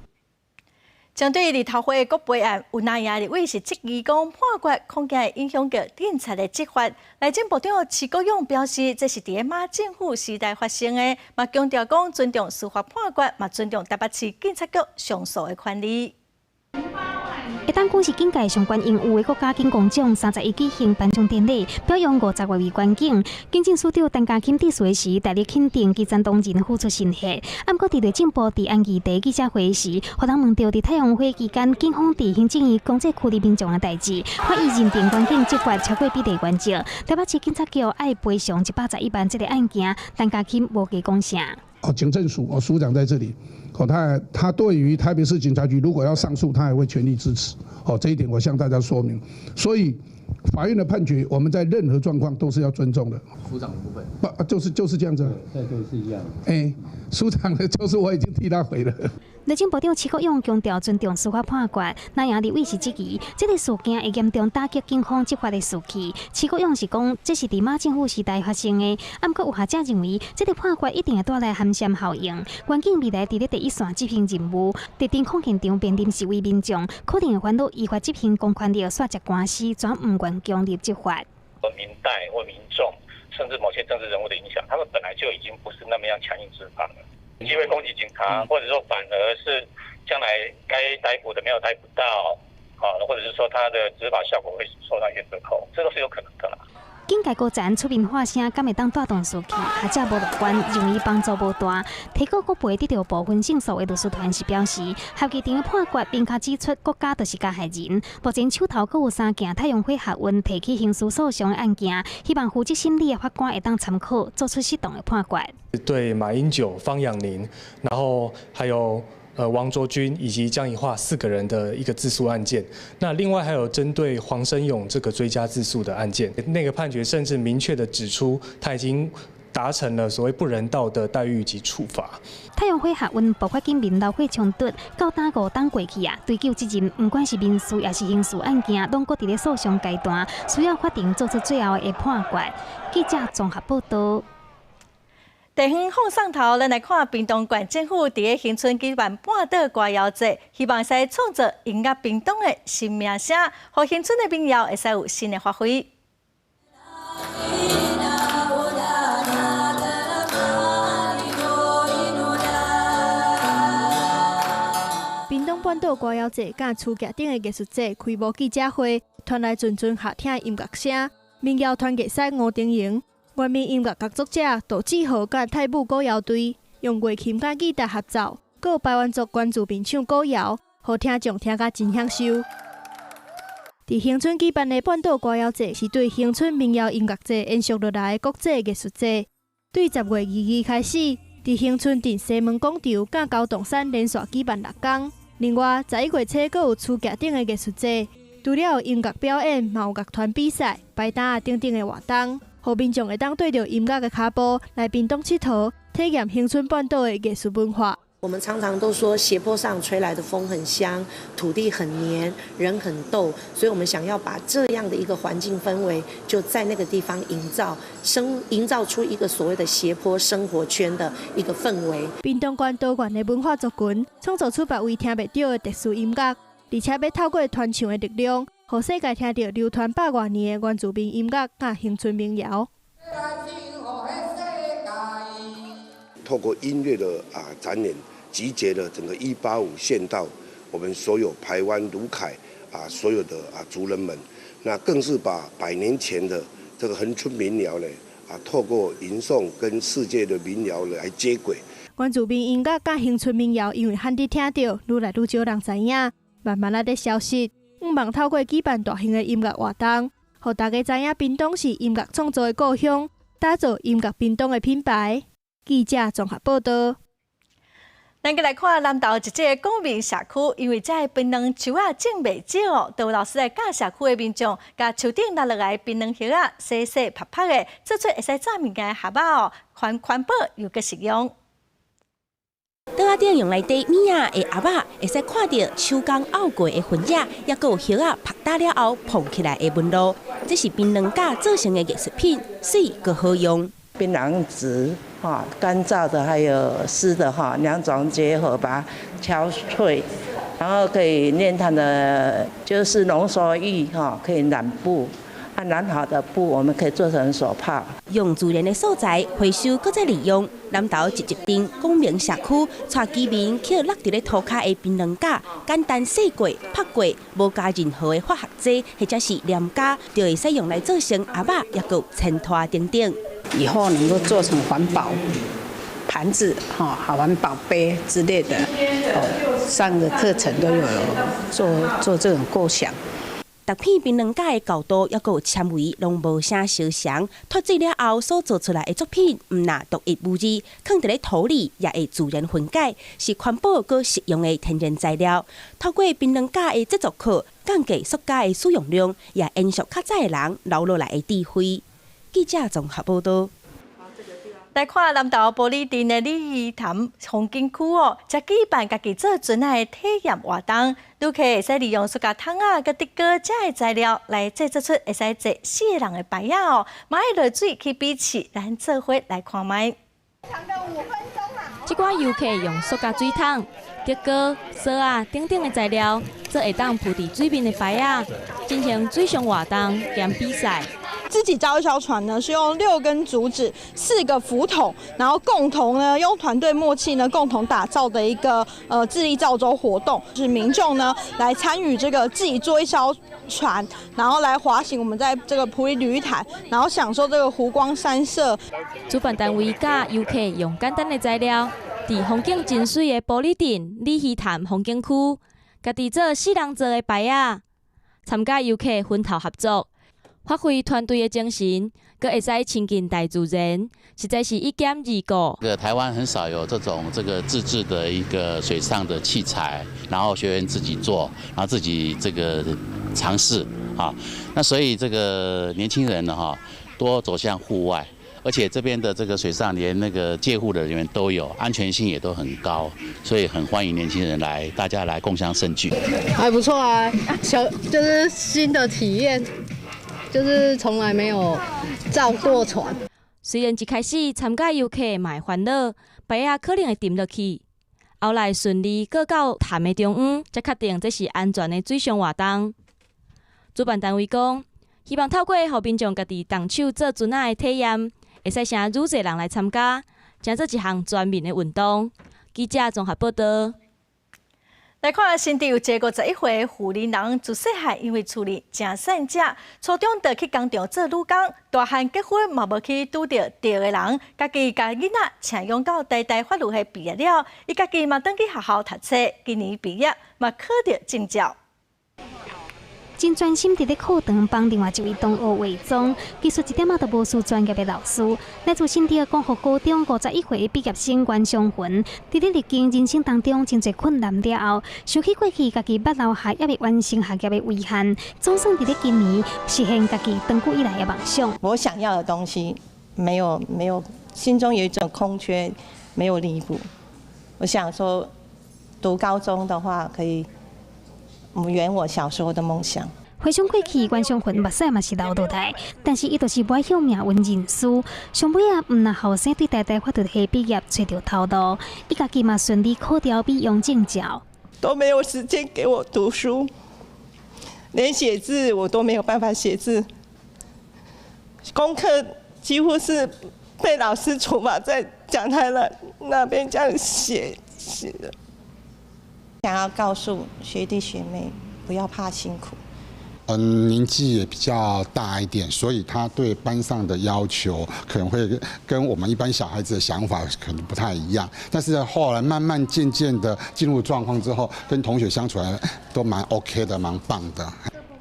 針對日頭花的國賠案，有藍營立委是質疑講判決恐驚會影響著警察的執法。內政部長徐國勇表示，這是佇咧馬政府時代發生的，嘛強調講尊重司法判決，嘛尊重台北市警察局上訴的權利。會當講是警界上懸榮譽的國家警功獎，31舉行頒獎典禮，表揚50外位員警。警政署長陳家欽致辭時，大力肯定基層同仁付出心血。毋過，佇內政部治安議題記者會時，予人問著佇太陽花期間，警方佇行政院強制驅離民眾的代誌，法醫認定員警執法超過比例原則，台北市警察局愛賠償111萬這個案件，陳家欽無加講啥。哦，警政署哦，署長在這裡。哦，他對於台北市警察局如果要上訴，他也會全力支持。哦，這一點我向大家說明。所以法院的判決，我們在任何狀況都是要尊重的。署長的部分，不，就是這樣子。對，對，是一樣。哎，署長的就是我已經替他回了。內政部長徐國勇強調尊重司法判決，藍營立委是質疑這個事件會嚴重打擊警方執法的士氣。徐國勇是講，這是佇馬政府時代發生的，毋過有學者認為，這個判決一定會帶來寒蟬效應。員警未來佇咧第一線執行任務，佇偵控現場面臨示威民眾，可能會煩惱依法執行公權力，煞食官司，轉毋願強入執法。民代或民眾，甚至某些政治人物的影響，他們本來就已經不是那麼樣強硬執法了。機會攻擊警察，或者說反而是將來該逮捕的沒有逮捕到，啊，或者是說他的執法效果會受到一些折扣，這都是有可能的啦。警界高層出面發聲，敢會當帶動士氣？學者無樂觀，認為幫助無大。提告國賠得著部分勝訴的律師團是表示，合議庭的判決明確指出，國家就是加害人。目前手頭閣有三件太陽花學運提起刑事訴訟的案件，希望負責審理的法官會當參考，做出適當的判決。對馬英九、方養寧，然後還有王卓君以及江宜樺四個人的一個自訴案件，那另外還有針對黃申勇這個追加自訴的案件，那個判決甚至明確的指出，他已經達成了所謂不人道的待遇及處罰。太陽花學運爆發警民流血衝突，到今5冬過去啊，追究責任，毋管是民事抑是刑事案件，攏閣佇咧訴訟階段，需要法庭做出最後的判決。記者綜合報道。地方放送頭，咱來看屏東縣政府佇咧恆春舉辦半島歌謠節，希望會使創造音樂屏東的新名聲，予恆春的民謠會使有新的發揮。屏東半島歌謠節佮厝徛頂的藝術節開幕記者會，傳來陣陣好聽的音樂聲，民謠團藝師吳丁瑩。原民音樂工作者杜志豪佮泰武歌謠隊用月琴佮吉他合奏，閣有排灣族原住民唱歌謠，予聽眾聽甲真享受。佇恆春舉辦的半島歌謠祭，是對恆春民謠音樂節延續落來的國際藝術節。對10月22開始，佇恆春鎮西門廣場佮高洞山連續舉辦六工。另外，11月初閣有趨輋頂的藝術節，除了有音樂表演，嘛有樂團比賽、擺擔仔等等的活動，予民眾會當綴著音樂的跤步來屏東𨑨迌，體驗恆春半島的藝術文化。我們常常都說斜坡上吹來的風很香，土地很黏，人很逗，所以我們想要把這樣的一個環境氛圍，就在那個地方營造，營造出一個所謂的斜坡生活圈的一個氛圍。屏東縣多元的文化族群，創造出別位聽袂著的特殊音樂，而且欲透過傳唱的力量，予世界聽著流傳百外年的原住民音樂佮恆春民謠。透過音樂的展演，集結了整個185縣道，我們所有排灣、魯凱所有的族人們，那更是把百年前的這個恆春民謠呢透過吟誦跟世界的民謠來接軌。原住民音樂佮恆春民謠，因為罕得聽著，愈來愈少人知影，慢慢仔咧消失。向望透過舉辦大型的音樂活動，予大家知影屏東是音樂創作的故鄉，打造音樂屏東的品牌。記者綜合報道。咱閣來看南投一個公民社區，因為遮的檳榔樹仔種袂少哦，就有老師來教社區的民眾，共樹頂落落來檳榔葉仔洗洗曝曝的，做出會使紮物件的盒仔哦，環環保又閣實用。桌仔頂用來提物仔的盒仔，會使看著手工拗過的痕跡，抑閣有葉仔曝焦了後膨起來的紋路。這是檳榔莢做成的藝術品，媠閣好用。檳榔籽哈，乾燥的還有濕的哈，兩種結合，把它敲碎，然後可以煉它的，就是濃縮液哈，可以染布。染好的布，我們可以做成手帕。用自然的素材回收，閣再利用。南投集集鎮公明社區，𤆬居民抾落佇咧塗跤的檳榔莢，簡單洗過、曝過，無加任何的化學劑或者是黏膠，就會使用來做成盒仔，抑閣有煎拖等等。以後能夠做成環保盤子、哈，好環保杯之類的。哦，上個課程都有做做這種構想。逐片檳榔莢的厚度，抑閣有纖維，攏無啥相仝。脫水了後所做出來的作品，毋但獨一無二，囥佇咧土裡也會自然分解，是環保閣實用的天然材料。透過檳榔莢的製作課，降低塑膠的使用量，也延續較早的人留落來的智慧。記者綜合報導。來看南投埔里鎮的鯉魚潭風景區哦，遮舉辦家己做船仔的體驗活動，旅客會使利用塑膠桶仔佮竹篙遮的材料來製作出會使坐四个人的排仔哦，嘛愛落水去比試，咱做伙來看覓。這寡遊客用塑膠水桶、竹篙、索仔等等的材料，做會當浮佇水面的排仔，進行水上活動兼比賽。自己造一艘船呢，是用六根竹子、四個浮筒，然後共同呢用團隊默契呢共同打造的一個自力造舟活動，是民眾呢來參與這個自己做一艘船，然後來滑行我們在這個埔里鯉魚潭，然後享受這個湖光山色。主辦單位教遊客用簡單的材料，佇風景真媠的埔里鎮鯉魚潭風景區，家己做四人座的排仔，參加遊客分頭合作。發揮團隊的精神，閣會使親近大自然，實在是一兼二顧。這個台灣很少有這種這個自製的一個水上的器材，然後學員自己做，然後自己這個嘗試啊。那所以這個年輕人呢，哈，多走向戶外，而且這邊的這個水上連那個戒護的人員都有，安全性也都很高，所以很歡迎年輕人來，大家來共襄盛舉。還不錯啊，小就是新的體驗。就是從來沒有造過船。雖然一開始參加遊客嘛會煩惱，排仔可能會沉落去，後來順利過到潭的中央，才確定這是安全的水上活動。主辦單位講，希望透過予民眾家己動手做船仔的體驗，會使誠愈濟人來參加，成做一項全民的運動。記者綜合報導。來看新竹有一个51歲婦人人，自細漢因為厝裡誠散食，初中就去工廠做女工，大漢結婚嘛無去拄著對的人，家己共囡仔請養到台大法律系畢業了，伊家己嘛轉去學校讀冊，今年畢業嘛考著證照。真專心佇咧課堂幫另外一位同學化妝，其實一點仔都無輸專業的老師。來自新竹光復高中51歲的畢業生袁松雲，佇咧歷經人生當中真濟困難了後，想起過去家己捌留下猶未完成學業的遺憾，總算佇咧今年實現家己長久以來的夢想。我想要的東西沒有沒有，心中有一種空缺，沒有彌補。我想說，讀高中的話可以圓我小時候的夢想。回想過去，袁松雲目屎嘛是流落來，但是伊就是無愛向命運認輸。上尾仔，毋但予生對台大法律系畢業揣著頭路，伊家己嘛順利考著美容證照。都沒有時間給我讀書，連寫字我都沒有辦法寫字，功課幾乎是被老師處罰在講台那邊這樣寫寫的。想要告訴學弟學妹，不要怕辛苦。年紀也比較大一點，所以他對班上的要求可能會跟我們一般小孩子的想法可能不太一樣。但是後來慢慢漸漸的進入狀況之後，跟同學相處來都蠻 OK 的，蠻棒的。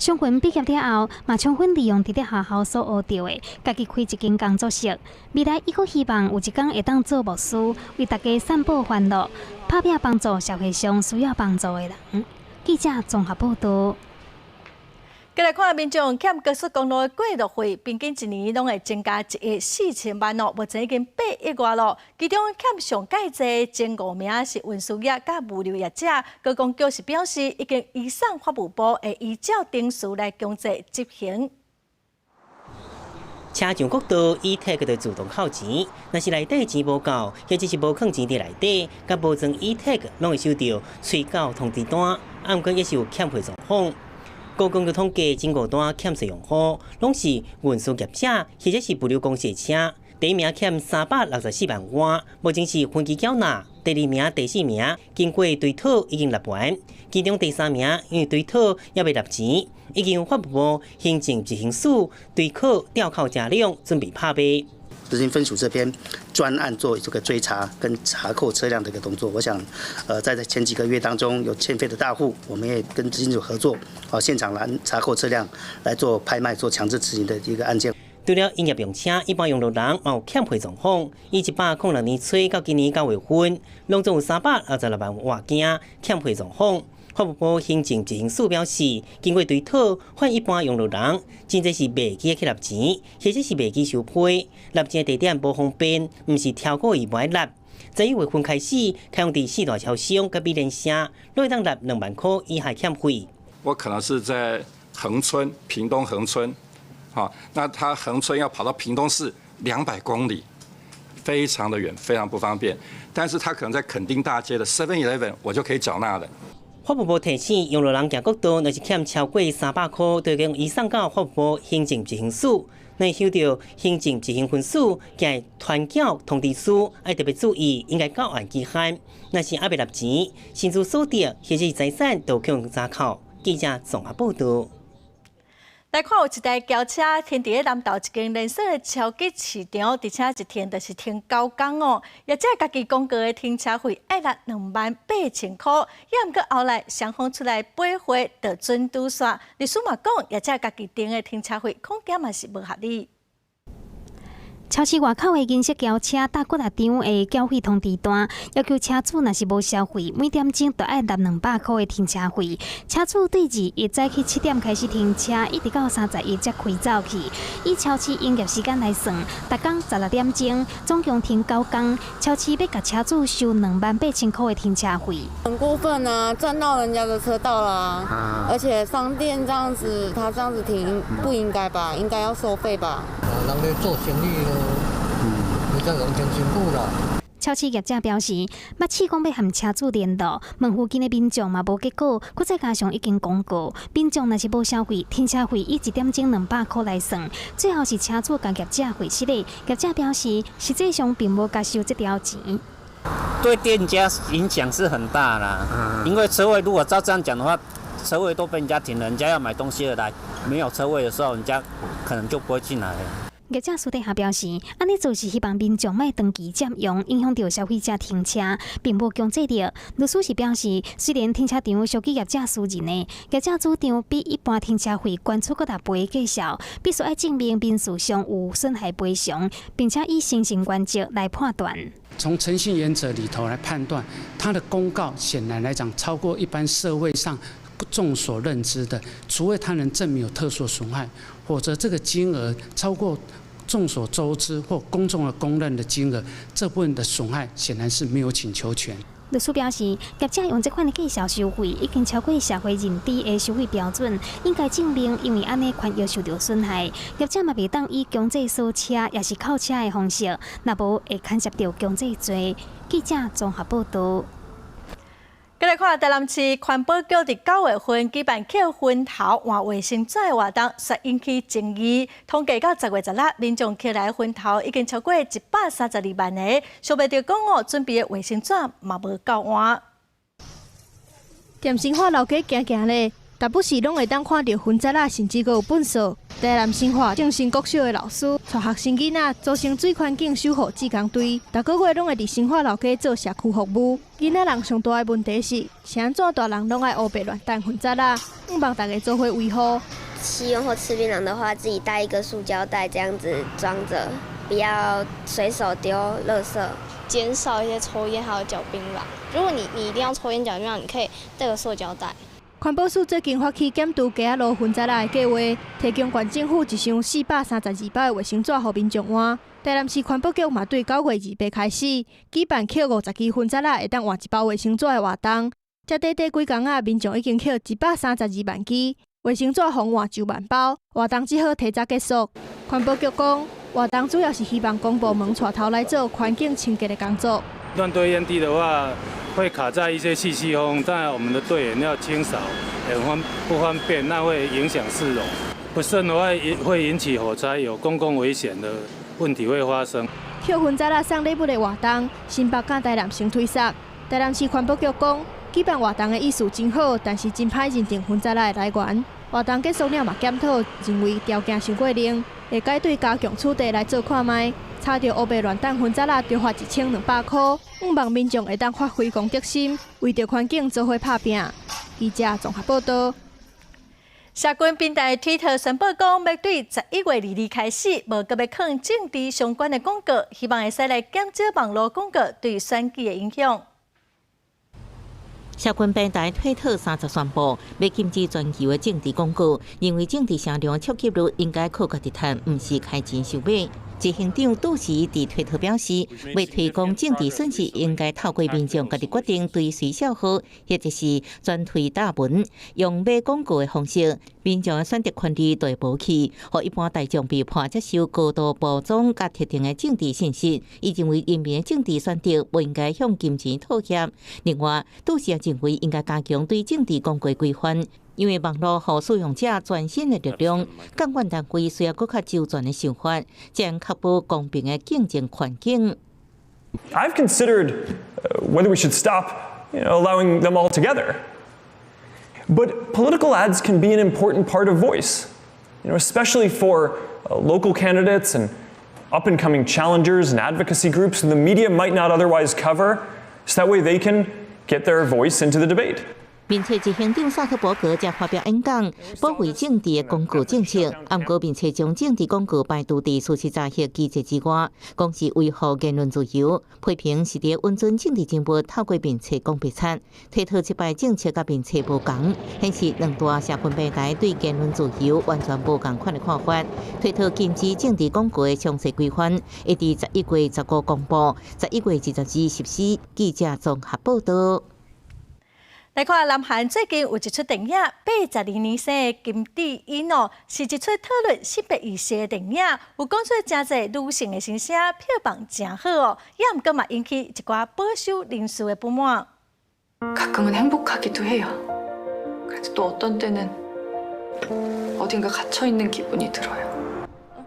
松雲畢業了後，嘛充分利用佇咧學校所學著的，家己開一間工作室。未來伊閣希望有一天會當做牧師，為大家散播歡樂，拍拚幫助社會上需要幫助的人。記者綜合報導。繼來看民眾欠高速公路的過路費，平均一年攏會增加1億4千萬哦，目前已經8億外咯。其中欠上蓋濟前五名是運輸業佮物流業者，高公局是表示已經移送法務部，會依照程序來強制執行。車上國道 e-tag 就自動扣錢，若是內底錢無夠，或者是無囥錢佇內底，佮無裝 e-tag，攏會收著催繳通知單，啊，毋過也是有欠費狀況。高公局統計，前五單欠稅用戶，攏是運輸業者或者是物流公司的車。第一名欠364萬外，目前是分期繳納。第二名、第四名經過追討已經納完，其中第三名因為追討猶未納錢，已經由法務部行政執行署追討吊扣車輛，準備拍賣。執行分署這邊專案做這個追查跟查扣車輛的一個動作，我想，在前幾個月當中有欠費的大戶，我們也跟執行署合作，現場來查扣車輛來做拍賣、做強制執行的一個案件。除了營業用車，一般用路人嘛有欠費狀況。以106年初到今年9月份，攏總有366萬外件欠費狀況。法務部行政執行署表示，經過追討，發現一般用路人真濟是袂記去納錢，或者是袂記收批，納錢地點無方便，毋是超過伊無愛納。11月份開始，開放佇四大超商佮美聯社，攏會當納2萬箍以下欠費。我可能是在恆春，屏東恆春，好，那他恆春要跑到屏東市200公里，非常的遠，非常不方便。但是他可能在墾丁大街的 Seven Eleven，我就可以繳納了。法務部提醒，用路人行國道，若是欠超過300箍，就將移送到法務部行政執行署。若收著行政執行文書，寄傳繳通知書，愛特別注意，應該繳完期限。若是猶未納錢，薪資所得或者是財產都可能查扣。記者綜合報導。來看有一台轎車停佇咧南投一間連鎖的超級市場，而且一停就是停9工哦。業者家己廣告的停車費愛納28,000箍，也毋過後來雙方出來買貨就準拄煞。律師嘛講，業者家己定的停車費恐驚嘛是無合理。超市外口的銀色轎車貼幾若張的繳費通知單，要求車主若是無消費，每點鐘就愛納200箍的停車費。車主對21早起7點開始停車，一直到31才開走去。以超市營業時間來算，逐工16點鐘，總共停9工。超市欲共車主收28,000箍的停車費。很過分啊！佔到人家的車道啦，而且商店這樣子，他這樣子停不應該吧？應該要收費吧？人咧做生意咯，你這樣真辛苦啦。超市業者表示，捌試講欲和車主聯絡，問附近的民眾嘛無結果，閣再加上已經公告，民眾若是無消費，停車費以一點鐘200箍來算，最後是車主共業者回實的。業者表示，實際上並無共收這條錢。對店家影響是很大啦，因為車位如果照這樣講的話，車位都被人家停了，人家要買東西而來，沒有車位的時候，人家可能就不會進來了。業者私底下表示，按呢做是希望民眾莫長期佔用，影響著消費者停車，並無強制力。律師是表示，雖然停車場屬於業者私人的，業者主張比一般停車費懸出閣六倍的價數，必須愛證明民事上有損害賠償，並且以誠信原則來判斷。從誠信原則裡頭來判斷，他的公告顯然來講超過一般社會上眾所認知的，除非他能證明有特殊損害，否則這個金額超過眾所周知或公眾的公認的金額，這部分的損害顯然是沒有請求權。律師表示，業者用這款的價數收費，已經超過社會認知的收費標準，應該證明因為按呢權益受著損害。業者嘛袂當以強制鎖車，抑是扣車的方式，若無會牽涉著強制罪。記者綜合報導。繼來看台南市環保局佇9月份舉辦抾昏頭換衛生紙的活動，煞引起爭議。統計到10月16，民眾抾來昏頭已經超過132萬個，想袂著講哦，準備的衛生紙嘛無夠換。踮新化老街行行咧，逐不時攏會當看著糞渣仔，甚至閣有糞掃。台南新化正聲國小的老師，帶學生囡仔組成水環境守護志工隊，逐個月攏會佇新化老街做社區服務。囡仔人上大的問題是，是按怎大人攏愛烏白亂擲糞渣仔，向望大家做伙維護。吸煙或吃檳榔的話，自己帶一個塑膠袋，這樣子裝著，不要隨手丟垃圾。減少一些抽菸還有嚼檳榔。如果你一定要抽菸嚼檳榔，你可以帶個塑膠袋。環保署最近發起減除街仔路糞渣仔的計劃，提供縣政府一箱432包的衛生紙予民眾換。台南市環保局嘛對9月28開始舉辦抾50支糞渣仔會當換一包衛生紙的活動。這短短幾工仔，民眾已經抾132萬支衛生紙，予換9萬包。活動只好提早結束。環保局講，活動主要是希望公部門帶頭來做環境清潔的工作。亂堆煙蒂的話，會卡在一些細細縫，但我們的隊員要清掃，很不方便，那會影響市容。不慎的話，會引起火災，有公共危險的問題會發生。抾糞渣仔送禮物的活動，新北佮台南先推捒。台南市環保局講，舉辦活動的意思真好，但是真歹認定糞渣仔的來源。活動結束了嘛檢討，認為條件傷過冷，會改對加強取締來做看覓。查著烏白亂擲糞渣仔，著罰1200箍。向望民眾會當發揮公德心，為著環境做伙拍拚。記者綜合報導。社群平台推特宣布講，欲對11月22開始，無閣欲囥政治相關的廣告，希望會使來減少網路廣告對選舉的影響。社群平台推特30宣布，欲禁止全球的政治廣告，認為政治聲量觸及率應該靠家己趁，毋是開錢收買。執行長杜時佇推特表示，欲推廣政治訊息，應該透過民眾家己決定對誰數號，或者是轉推貼文，用買廣告的方式，民眾的選擇權利就會無去，予一般大眾被迫接受高度包裝佮特定的政治信息。伊認為人民的政治選擇無應該向金錢妥協。另外，杜時也認為應該加強對政治廣告規範。因為網路予使用者全新的力量，監管單位需要閣較周全的想法，才能確保公平的競爭環境。 I've considered whether we should stop allowing them altogether. But political ads can be an important part of voice, especially for local candidates and up and coming challengers and advocacy groups the media might not otherwise cover, so that way they can get their voice into the debate. 面冊執行長薩克伯格才發表演講，保衛政治的廣告政策。毋過面冊將政治廣告排除佇事實查核機制之外，講是維護言論自由，批評是佇允准政治人物透過面冊講白賊。推特這擺政策佮面冊無仝，顯示兩大社群平台對言論自由完全無仝款的看法。推特禁止政治廣告的詳細規範，會佇11月15公布，11月22實施。記者綜合報導。來看南韓最近有一齣電影《82年生的金智英》哦，是一齣討論性別意識的電影，有講出誠濟女性的心聲，票房誠好哦，也毋過嘛引起一寡保守人士的不滿。 가끔은 행복하기도 해요. 그래도 또 어떤 때는 어딘가 갇혀 있는 기분이 들어요.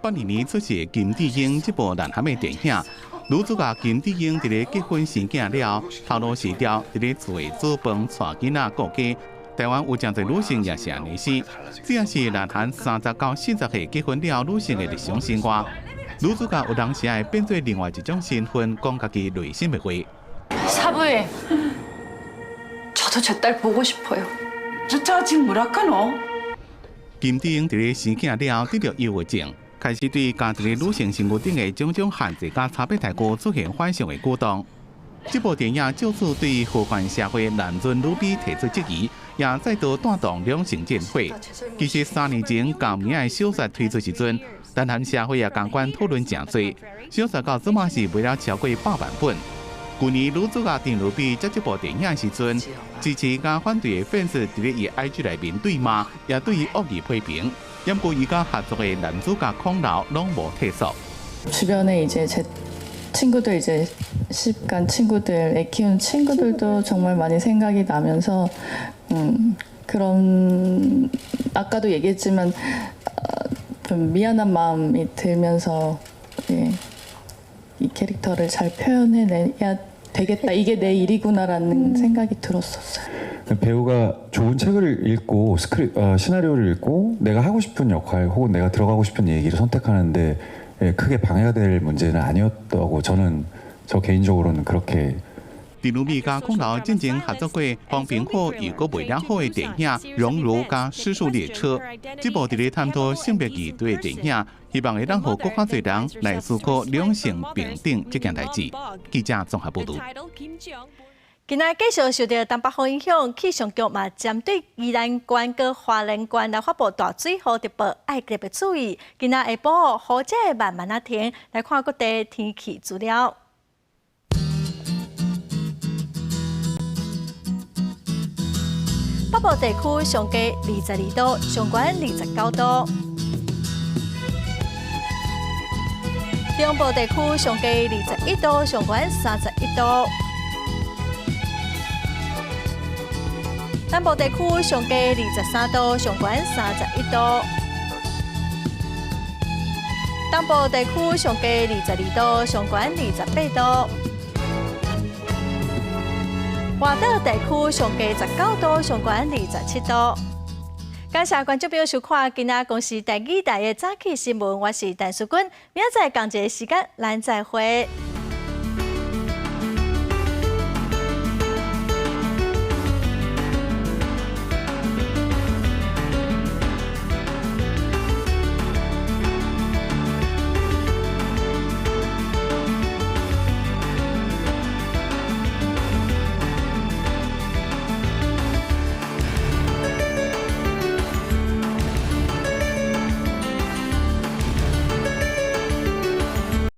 82年出世的金智英這部南韓的電影，女主角金智英佇咧結婚生囝了後，頭路辭掉，佇咧厝的煮飯、帶囡仔、顧家。台灣有誠濟女性也是按呢生，這也是南韓30到40歲結婚了後女性的日常生活。女主角有當時會變做另外一種身份，講家己內心的話。 사부님, 저도 제 딸 보고 싶어요. 저 지금 뭐라카노? 金智英佇咧生囝了後得著憂鬱症，開始對家佇咧女性身軀頂的種種限制佮差別待遇出現反常的舉動。這部電影藉此對父權社會男尊女卑提出質疑，也再度帶動兩性戰火。其實3年前同名的小說推出時陣，南韓社會也仝款討論誠濟。小說到這馬是賣了超過100萬本。去年女主角丁如比接這部電影的時陣，支持佮反對的粉絲佇咧伊 IG 內面對罵，也對伊惡意批評。毋過伊佮合作的男主角孔劉攏無退縮。 주변에 이제 제 친구들 이제 시집간 친구들, 애 키우는 친구들도 정말 많이 생각이 나면서 그런 아까도 얘기했지만 좀 미안한 마음이 들면서 예, 이 캐릭터를 잘 표현해내야 되겠다. 이게 내 일이구나라는 생각이 들었었어요. 배우가 좋은 책을 읽고 시나리오를 읽고 내가 하고 싶은 역할 혹은 내가 들어가고 싶은 얘기를 선택하는데 예, 크게 방해가 될 문제는 아니었다고 저는 저 개인적으로는 그렇게 陳如美佮孔劉進前合作過風評好又閣賣了好的電影《熔爐》佮《屍速列車》，這部佇咧探討性別議題的電影，希望會當予閣較濟人來思考兩性平等這件代誌。記者綜合報導。今仔繼續受著東北風影響，氣象局嘛針對宜蘭縣佮花蓮縣來發布大水雨特報，愛特別注意。今仔下晡雨才會慢慢仔停，來看各地天氣資料。北部地區上低22度，上懸29度。中部地區上低21度，上懸31度。南部地區上低23度，上懸31度。東部地區上低22度，上懸28度。外島地區上低19度，上懸27度。感謝觀眾朋友收看今仔公視第二台的早起新聞，我是陳淑君，明仔載仝一个時間，咱再會。